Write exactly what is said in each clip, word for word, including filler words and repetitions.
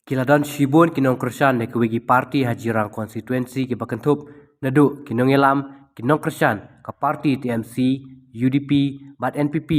Ki la don shibun ki nongkyrshan na kiwei ki parti ha Jirang constituency kiba kynthup naduh ki nongïalam, ki nongkyrshan ka parti T M C, U D P bad N P P,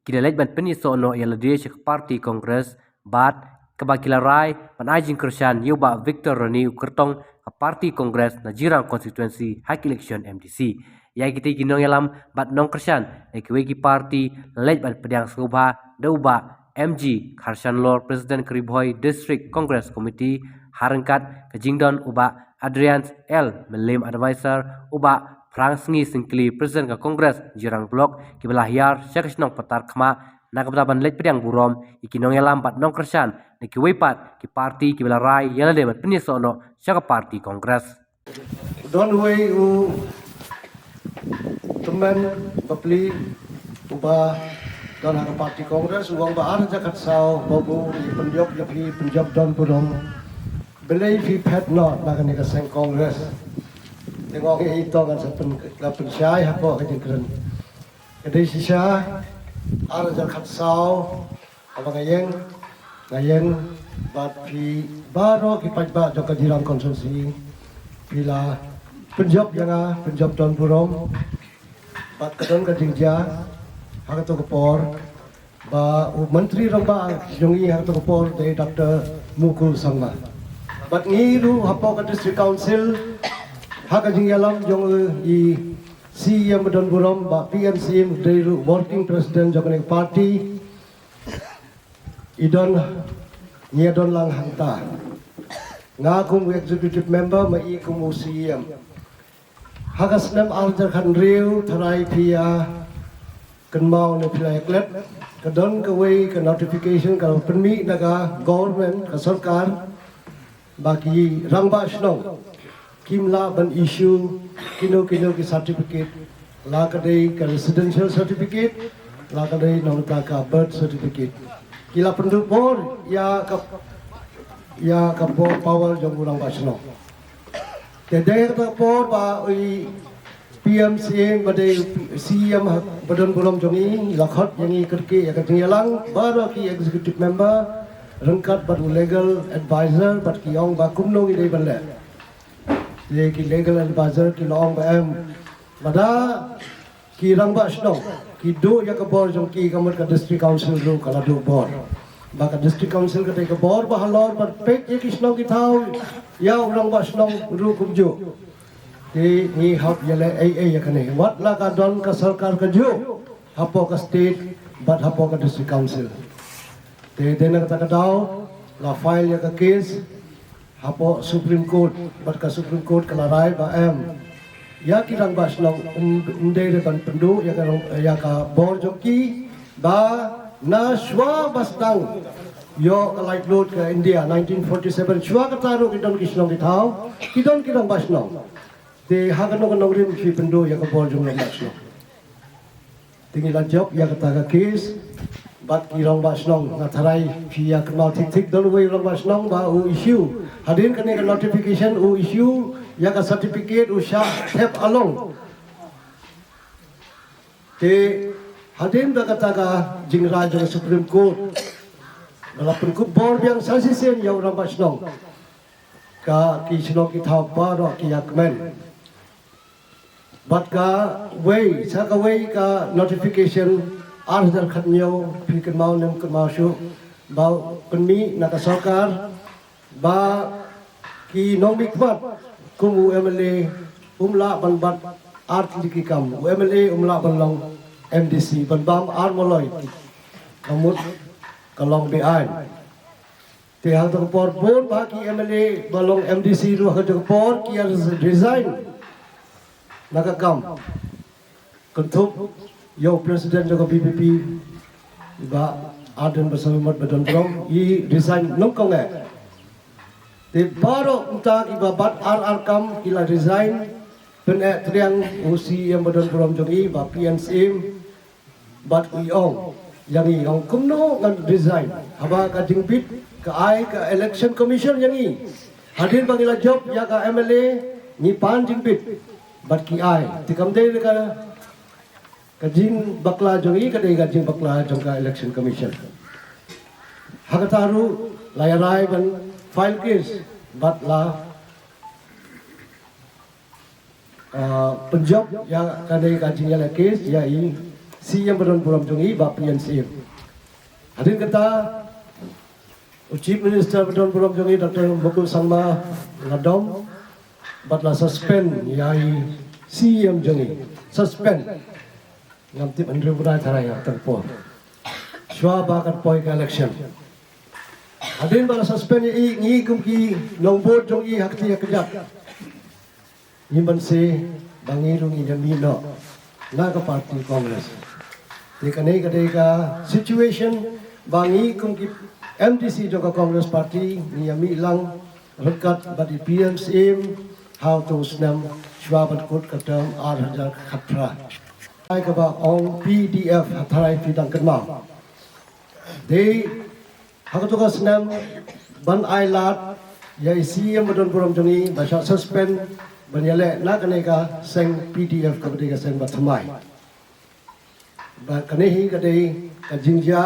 ki la leit ban pynïasoh noh ïa lade sha ka parti Congress bad kaba ki la rai ban ai jingkyrshan ïa u Bah Victor Rani u kyrtong ka parti Congress na Jirang constituency ha ki election M D C. Ïa kitei ki nongïalam bad nongkyrshan na kiwei ki parti la leit ban pdiang sngewbha da u Bah M G Kharshanlor, President ka Ri Bhoi District Congress Committee, ha ryngkat ka jingdon u Bah Adrian L Mylliem, Advisor, u Bah Phrangsngi Syngkli, President ka Congress Jirang Block, kiba la hiar sha ka shnong Patarkhmah na ka bynta ban leit pdiang burom ïa ki nongïalam bad nongkyrshan na kiwei pat ki parti kiba la rai ïa lade ban pynïasoh noh sha ka parti Congress. Don uwei u tymmen bapli uba don ha ka parti Congress u ong ba ar hajar khatsaw ba u pynjop ïa phi, pynjop don burom. Balei phi phet noh na kane ka seng Congress? Te nga ong ïa i to ngan sa pyn, la pynshai hapoh ka jingkren. Ka dei shisha ar hajar khatsaw, haba nga ïeng, nga ïeng bad phi baroh ki paidbah jong ka Jirang constituency, phi la pynjop ïa nga, pynjop don burom. Bad ka don ka jingjia ha kato ka por ba u Myntri Rangbah jong ngi ha kato ka por dei Doctor Mukul Sangma. Bad ngi ruh hapoh ka District Council, ha ka jingïalam jong i C E M ba don burom, Bah P N Syiem, dei ruh Working President jong kane ka parti, i don, ngi ïa don lang hangta. Nga kum u Executive Member, ma i kum u C E M. Ha ka snem ar hajar khathynriew, tharai phi ïa kynmaw ne phi la ïa klet, ka don kawei ka notification ka la pynmih na ka government, ka sorkar, ba ki rangbah shnong kim lah ban issue kino kino ki certificate, la ka dei ka residential certificate, la ka dei na ka bynta ka birth certificate. Ki la pynduh bor ïa ka, ïa ka po-, power jong u rangbah shnong. Te dei ha kata ka por ba i P M C ba dei C E M ba don burom jong ngi, la khot ïa ngi kyrkieh ïa ka jingïalang baroh ki executive member ryngkat bad u legal advisor, bad ki ong ba kumno ngi dei ban leh. Te ki legal advisor ki la ong ba em, lada ki rangbah shnong ki duh ïa ka bor jong ki, ka mut ka District Council ruh ka la duh bor. Ba ka District Council ka dei ka bor ba halor ban peit ïa ki shnong ki thaw, ïa u rangbah shnong ruh kumjuh. Te ngi hap ïaleh ei ei ïa kane, wat la ka don ka sorkar kajuh hapoh ka state bad hapoh ka District Council. Te dei na kata ka daw la file ïa ka case hapoh Supreme Court, bad ka Supreme Court ka la rai ba em, ïa ki rangbah shnong ym, ym dei re ban pynduh ïa ka, ïa ka bor jong ki, ba na shuwa ba sdang ïoh ka laitluid ka India nineteen forty seven, shuwa kata ruh ki don ki shnong ki thaw, ki don ki rangbah shnong. Te ha kano kano ka nongrim phi pynduh ïa ka bor jong u rangbah shnong? Te ngi la jop ïa kata ka case bad ki rangbah shnong, nga tharai phi ïa kynmaw thik thik, don uwei u rangbah shnong ba u issue, hadien kane ka notification u issue ïa ka certificate u shah thep along. Te hadien ba kata ka jingrai jong ka Supreme Court, ba la pynkup bor biang sa shisien ïa u rangbah shnong, ka ki shnong ki thaw baroh ki ïa kmen. Bad kawei, sa kawei ka notification ar hajar khathynñiew, phi kynmaw ne ym kynmaw shuh, ba pynmih na ka sorkar ba ki nongmihkhmat kum u M L A um lah ban bat ar tylli ki kam, u M L A um lah ban long M D C, ban bam ar maloi, ka mut ka long be-aiñ. Te ha kata ka por bun bah ki M L A ba long M D C ruh ha kata ka por ki ïa resign na ka kam. Kynthup ïa u president jong ka V P P, i bah Ardent Basaiawmoit ba don burom, i resign nyngkong eh. Te baroh mynta kiba bat ar ar kam ki la resign, pyneh triang u C E M ba don burom jong i, bah P N Syiem, bad i ong ïa ngi, ong kumno ngan resign haba ka jingbit ka ai ka Election Commission ïa ngi. Hadien ba ngi la jop ïa ka M L A ngi pan jingbit bad ki ai. Te kam dei ka, ka jingbakla jong ngi, ka dei ka jingbakla jong ka Election Commission. Ha kata ruh la ïa rai ban file case bad la, ah, pynjop ïa kane ka jingïaleh case ïa i C E M ba don burom jong i, Bah P N Syiem. Hadien kata, u Chief Minister ba don burom jong i, Doctor Mukul Sangma, la dom bad la suspend ïa i C E M jong i. Suspend. Ngam tip hynriew bnai tharai ha kata ka por, shuwa ba kan poi ka election. Hadien ba la suspend ïa i, ngi kum ki nongbud jong i ha kti ha kjat, ngi mynse ba ngi ruh ngin ïa mih noh na ka party Congress. Te kane ka dei ka situation ba ngi kum ki M D C jong ka Congress Party ngi ïa mih lang ryngkat bad i P N Syiem ha uto u snem, shuwa ban kut ka term ar hajar khatphra. Ai kaba ong P D F, ha tharai phi dang kynmaw. Dei ha kato ka snem ban ai lad ïa i C E M ba don burom jong i ba shah suspend ban ïaleh na kane ka seng P D F, kaba dei ka seng ba thymmai. Ba kane hi ka dei ka jingjia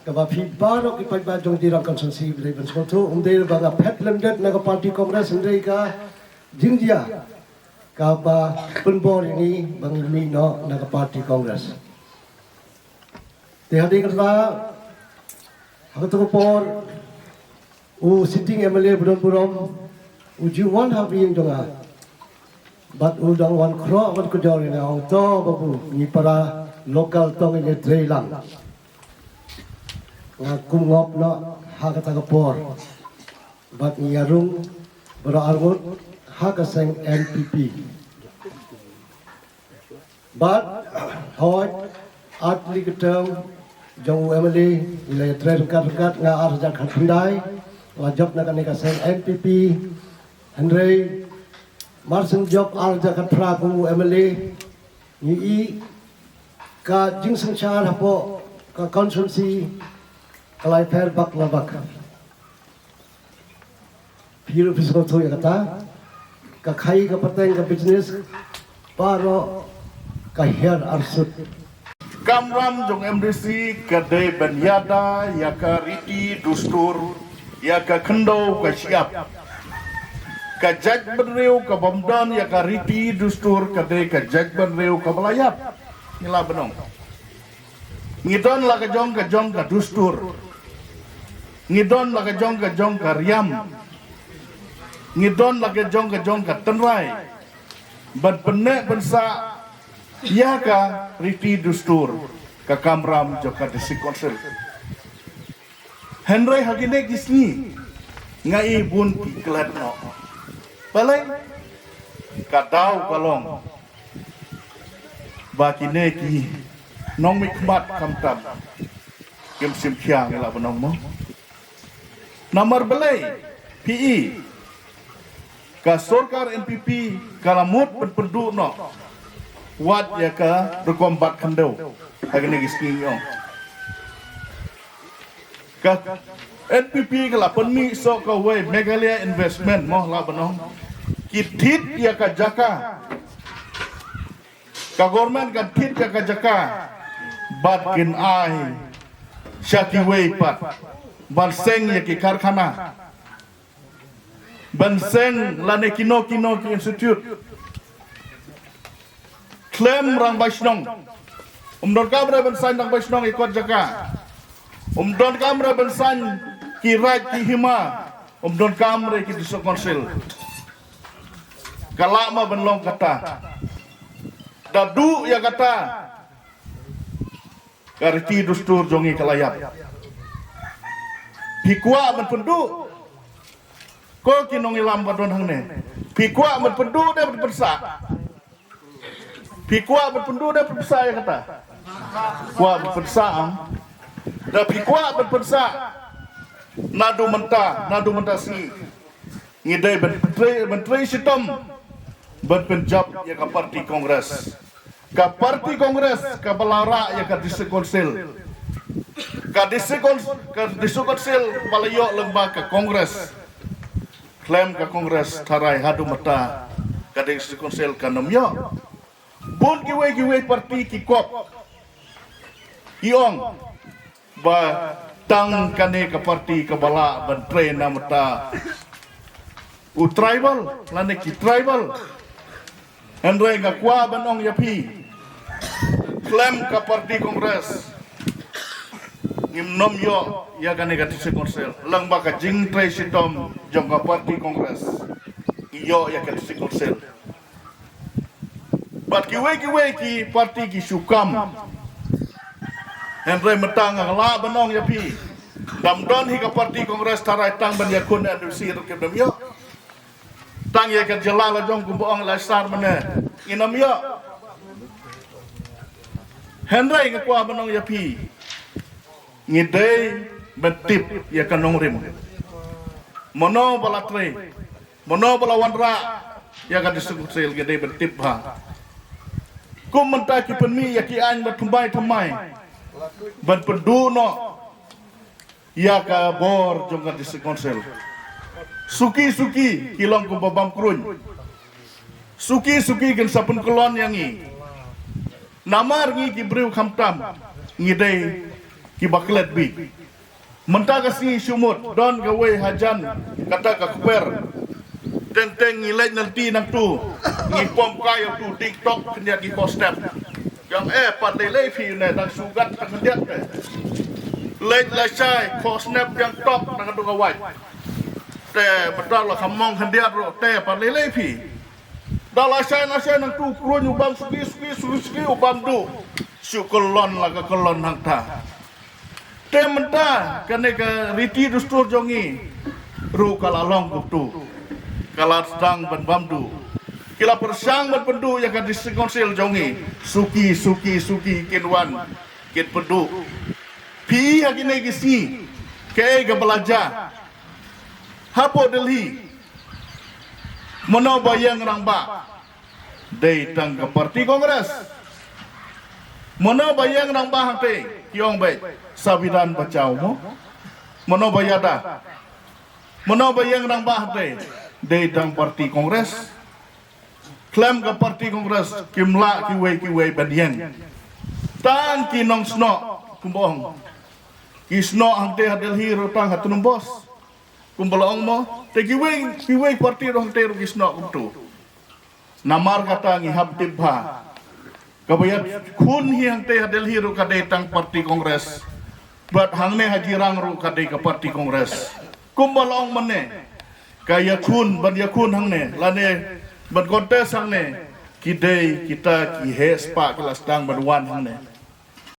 kaba phi baroh ki paidbah jong Jirang constituency ba dei ban sngewthuh. Ym dei ba nga phet lyndet na ka party Congress, ym dei ka jingjia kaba pynbor ïa ngi ba ngin mih noh na ka party Congress. Te hadien kata, ha kato ka por, u sitting M L A ba don burom u ju wan ha ba ïing jong nga bad u dang wan khroh wan kujor ïa nga, ong, to babu, ngi para local to ngin ïa trei lang. Nga kum ngop noh ha kata ka por bad ngi ïa rung baroh arngut ha ka seng N P P. Bad hoi, ar tylli ka term jong u M L A ngi la ïa trei ryngkat ryngkat, nga ar hajar khatkhyndai la jop na kane ka seng N P P. Hynrei mar shen jop ar hajar khatphra kum u M L A, ngi i ka jingsynshar hapoh ka constituency ka la ïapher bak la bak. Phi ruh phi sngewthuh ïa kata, ka khaii ka pateng ka business baroh ka hiar arsut. Kamram jong M D C ka dei ban ïada ïa ka riti dustur, ïa ka khyndew ka shyiap. Ka jaitbynriew ka bym don ïa ka riti dustur ka dei ka jaitbynriew kaba la ïap. Ngi lah ban ong. Ngi don la ka jong ka jong ka dustur. Ngi don la ka jong ka jong ka riam. Ngi don la ka jong ka jong ka tynrai ban pynneh pynsah ïa ka riti dustur ka kamram jong ka District Council. Hynrei ha kine ki sngi nga i bun ki klet noh. Balei? Ka daw ka long ba kine ki nongmihkhmat khamtam kim shim khia, ngi lah ban ong mo. Namar balei? Phi i, ka sorkar N P P ka la mut pynpynduh noh wat ïa ka rukom bat khyndew ha kine ki sngi, ngi ong. Ka N P P ka la pynmih soh kawei Meghalaya Investment mo, lah ban ong. Ki thied ïa ka jaka. Ka government ka thied ïa ka jaka bad kin ai sha kiwei pat ban seng ïa ki karkhana, ban seng lane kino kino ki institute. Khlem rangbah shnong. Ym donkam re ban sign rangbah shnong ïa kot jaka. Ym donkam re ban sign ki raid ki hima. Ym donkam re ki District Council. Ka lah ma ban long kata. Da duh ïa kata, ka riti dustur jong ngi ka la ïap. Phi kwah ban pynduh, ko ki nongïalam ba don hangne, phi kwah ban pynduh ne ban pynsah? Phi kwah ban pynduh ne ban pynsah ïa kata? Kwah ban pynsah, ang? Da phi kwah ban pynsah, naduh mynta, naduh mynta sngi ngi dei ban trei, ban trei shitom ban pynjop ïa ka party Congress. Ka party Congress kaba la rah ïa ka District Council. Ka District Council, ka District Council ba la ïoh lyngba ka Congress. Khlem ka Congress tharai haduh mynta ka District Council kan ym ïoh. Bun kiwei kiwei party ki kop, ki ong ba Tang kane ka parti kaba lah ban trei na bynta u tribal lane ki tribal. Hynrei nga kwah ban ong ïa phi, khlem ka parti Congress ngim nym ïoh ïa kane ka District Council. Lyngba ka jingtrei shitom jong ka parti Congress ngi ïoh ïa ka District Council. Bad kiwei kiwei ki parti ki shu kam. Hynrei mynta nga lah ban ong ïa phi, dam don hi ka parti Congress tharai tang ban ïakhun N D C ruh kim nym ïoh. Tang ïa ka jylla la jong kumba ong la sar mane ngin nym ïoh. Hynrei nga kwah ban ong ïa phi, ngi dei ban tip ïa ka nongrim. Mano ba la trei, mano ba la wanrah ïa ka District Council, ngi dei ban tip bha. Kum mynta ki pynmih ïa ki aiñ ba thymmai thymmai ban pynduh noh ïa ka bor jong ka District Council. Suki suki ki long kumba bam kruiñ. Suki suki kin sa pynkyllon ïa ngi. Namar ngi ki briew khamtam ngi dei kiba klet bik. Mynta ka sngi shu mut don kawei hajan kata ka kper. Teng teng ngi leit na lynti nangtu, ngi pom kai ïa utu, tik tok khyndiat ki khostep. Ong eh, pat lei lei phi ne, dang shu gat tang khyndiat te. Leit lashai, khostep biang tok na ka dung ka wait. Te mynta la kham mong khyndiat ruh te, pat lei lei phi. Da lashai lashai nangtu, kruiñ u bam suki suki suki suki u bam duh. Shu kyllon la ka kyllon hangta. Te mynta kane ka riti dustur jong ngi ruh ka la long kumtu. Ka la sdang ban bam duh. Ki la pyrshang ban pynduh ïa ka District Council jong ngi. Suki suki suki kin wan kin pynduh. Phi ha kine ki sngi kaei kaba la jia hapoh Delhi? Mano ba ïeng rangbah? Dei tang ka parti Congress. Mano ba ïeng rangbah hangtei? Ki ong beit Samvidhan Bachao mo. Mano ba ïada? Mano ba ïeng rangbah hangtei? Dei tang parti Congress. Khlem ka parti Congress kim lah kiwei kiwei ban ïeng. Tang ki nongsnoh kumba ong, ki snoh hangtei ha Delhi ruh tang ha Trump House. Kumba la ong mo, te kiwei kiwei parti ruh hangtei ruh ki snoh kumtu. Namar kata ngi hap tip bha. Kaba ïakhun hi hangtei ha Delhi ruh ka dei tang parti Congress. Bad hangne ha Jirang ruh ka dei ka parti Congress. Kumba la ong mynne, ka ïakhun, ban ïakhun hangne lane ban contest hangne, ki dei kita ki heh spah ki la sdang ban wan hangne.